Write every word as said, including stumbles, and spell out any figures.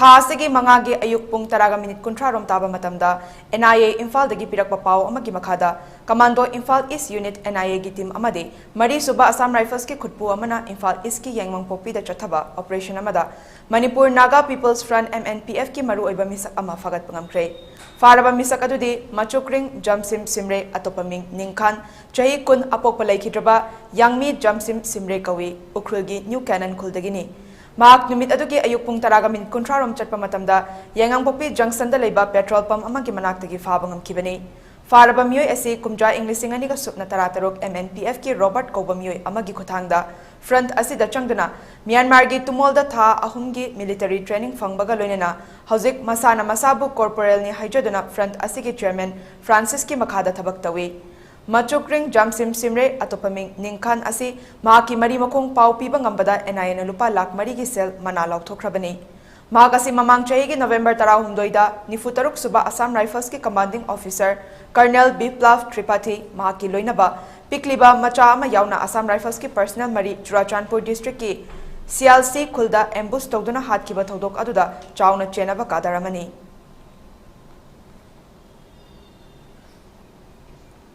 ꯊꯥ ꯑꯁꯤꯒꯤ ꯃꯉꯥꯒꯤ ꯑꯌꯨꯛ ꯄꯨꯡ ꯇꯔꯥꯒ ꯃꯤꯅꯤꯠ ꯀꯨꯟꯊ꯭ꯔꯥ ꯔꯣꯝ ꯇꯥꯕ ꯃꯇꯝꯗ N I A ꯏꯝꯐꯥꯜꯗꯒꯤ ꯄꯤꯔꯛꯄ ꯄꯥꯎ ꯑꯃꯒꯤ ꯃꯈꯥꯗ, commando Imphal east unit N I Aꯒꯤ ꯇꯤꯝ ꯑꯃꯗꯤ ꯃꯔꯤꯁꯨꯕ ꯑꯁꯥꯝ ꯔꯥꯏꯐꯜꯁꯀꯤ ꯈꯨꯠꯄꯨ ꯑꯃꯅ ꯏꯝꯐꯥꯜ ꯏꯁꯀꯤ ꯌꯥꯏꯉꯪꯄꯣꯛꯄꯤꯗ ꯆꯠꯊꯕ ꯑꯣꯄꯔꯦꯁꯟ ꯑꯃꯗ Manipur Naga people's front, M N P Fꯀꯤ ꯃꯔꯨꯑꯣꯏꯕ ꯃꯤꯁꯛ ꯑꯃ ꯐꯥꯒꯠꯄ ꯉꯝꯈ꯭ꯔꯦ꯫ ꯐꯥꯔꯕ ꯃꯤꯁꯛ ꯑꯗꯨꯗꯤ ꯃꯆꯨꯀ꯭ꯔꯤꯡ ꯖꯝꯁꯤꯝ ꯁꯤꯝꯔꯦ, ꯑꯇꯣꯞꯄ ꯃꯤꯡ ꯅꯤꯡꯈꯥꯟ, ꯆꯍꯤ ꯀꯨꯟ, ꯑꯄꯣꯛꯄ ꯂꯩꯈꯤꯗ꯭ꯔꯕ ꯌꯥꯡꯃꯤ ꯖꯝꯁꯤꯝ ꯁꯤꯝꯔꯦ ꯀꯧꯏ, ꯎꯈ꯭ꯔꯨꯜꯒꯤ ꯅ꯭ꯌꯨ ꯀꯦꯅꯟ ꯈꯨꯜꯗꯒꯤꯅꯤ꯫ ꯃꯍꯥꯛ ꯅꯨꯃꯤꯠ ꯑꯗꯨꯒꯤ ꯑꯌꯨꯛ ꯄꯨꯡ ꯇꯔꯥꯒ ꯃꯤꯅꯤꯠ ꯀꯨꯟꯊ꯭ꯔꯥ ꯔꯣꯝ ꯆꯠꯄ ꯃꯇꯝꯗ ꯌꯥꯏꯉꯪꯄꯣꯛꯄꯤ ꯖꯪꯁꯟꯗ ꯂꯩꯕ ꯄꯦꯇ꯭ꯔꯣꯜ ꯄꯝꯞ ꯑꯃꯒꯤ ꯃꯅꯥꯛꯇꯒꯤ ꯐꯥꯕ ꯉꯝꯈꯤꯕꯅꯤ꯫ ꯐꯥꯔꯕ ꯃꯤꯑꯣꯏ ꯑꯁꯤ ꯀꯨꯝꯖꯥ ꯏꯪ ꯂꯤꯁꯤꯡ ꯑꯅꯤꯒ ꯁꯨꯞꯅ ꯇꯔꯥ ꯇꯔꯨꯛ M N P Fꯀꯤ ꯔꯣꯕꯔꯠ ꯀꯧꯕ ꯃꯤꯑꯣꯏ ꯑꯃꯒꯤ ꯈꯨꯠꯊꯥꯡꯗ ꯐ꯭ꯔꯟꯠ ꯑꯁꯤꯗ ꯆꯪꯗꯨꯅ ꯃ꯭ꯌꯥꯟꯃꯥꯔꯒꯤ ꯇꯨꯃꯣꯜꯗ ꯊꯥ ꯑꯍꯨꯝꯒꯤ ꯃꯤꯂꯤꯇꯔꯤ ꯇ꯭ꯔꯦꯅꯤꯡ ꯐꯪꯕꯒ ꯂꯣꯏꯅꯅ ꯍꯧꯖꯤꯛ ꯃꯁꯥꯅ ꯃꯁꯥꯕꯨ ꯀꯣꯔꯄꯣꯔꯦꯜꯅꯤ ꯍꯥꯏꯖꯗꯨꯅ ꯐ꯭ꯔꯟꯠ ꯑꯁꯤꯒꯤ ꯆꯦꯌꯔꯃꯦꯟ ꯐ꯭ꯔꯥꯟꯁꯤꯁꯀꯤ ꯃꯈꯥꯗ ꯊꯕꯛ ꯇꯧꯏ꯫ ꯃꯆꯨꯀ꯭ꯔꯤꯡ ꯖꯥꯝꯁꯤꯝ ꯁꯤꯝꯔꯦ, ꯑꯇꯣꯞꯄ ꯃꯤꯡ ꯅꯤꯡꯈꯥꯟ ꯑꯁꯤ ꯃꯍꯥꯛꯀꯤ ꯃꯔꯤ ꯃꯈꯣꯡ ꯄꯥꯎ ꯄꯤꯕ ꯉꯝꯕꯗ N I Aꯅ ꯂꯨꯄꯥ ꯂꯥꯈ ꯃꯔꯤꯒꯤ ꯁꯦꯜ ꯃꯅꯥ ꯂꯥꯎꯊꯣꯛꯈ꯭ꯔꯕꯅꯤ꯫ ꯃꯍꯥꯛ ꯑꯁꯤ ꯃꯃꯥꯡ ꯆꯍꯤꯒꯤ ꯅꯣꯕꯦꯝꯕꯔ ꯇꯔꯥꯍꯨꯝꯗꯣꯏꯗ ꯅꯤꯐꯨ ꯇꯔꯨꯛ ꯁꯨꯕ ꯑꯁꯥꯝ ꯔꯥꯏꯐꯜꯁꯀꯤ ꯀꯃꯥꯟꯗꯤꯡ ꯑꯣꯐꯤꯁꯔ ꯀꯔꯅꯦꯜ ꯕꯤꯄ꯭ꯂꯥꯚ ꯇ꯭ꯔꯤꯄꯥꯊꯤ, ꯃꯍꯥꯛꯀꯤ ꯂꯣꯏꯅꯕ ꯄꯤꯛꯂꯤꯕ ꯃꯆꯥ ꯑꯃ ꯌꯥꯎꯅ ꯑꯁꯥꯝ ꯔꯥꯏꯐꯜꯁꯀꯤ ꯄꯔꯁꯅꯦꯜ ꯃꯔꯤ ꯆꯨꯔꯥꯆꯥꯟꯄꯨꯔ ꯗꯤꯁꯇ꯭ꯔꯤꯛꯀꯤ ꯁꯤꯌꯥꯜꯁꯤ ꯈꯨꯜꯗ ꯑꯦꯝꯕꯨꯁ ꯇꯧꯗꯨꯅ ꯍꯥꯠꯈꯤꯕ ꯊꯧꯗꯣꯛ ꯑꯗꯨꯗ ꯆꯥꯎꯅ ꯆꯦꯟꯅꯕ ꯀꯥꯗꯔ ꯑꯃꯅꯤ꯫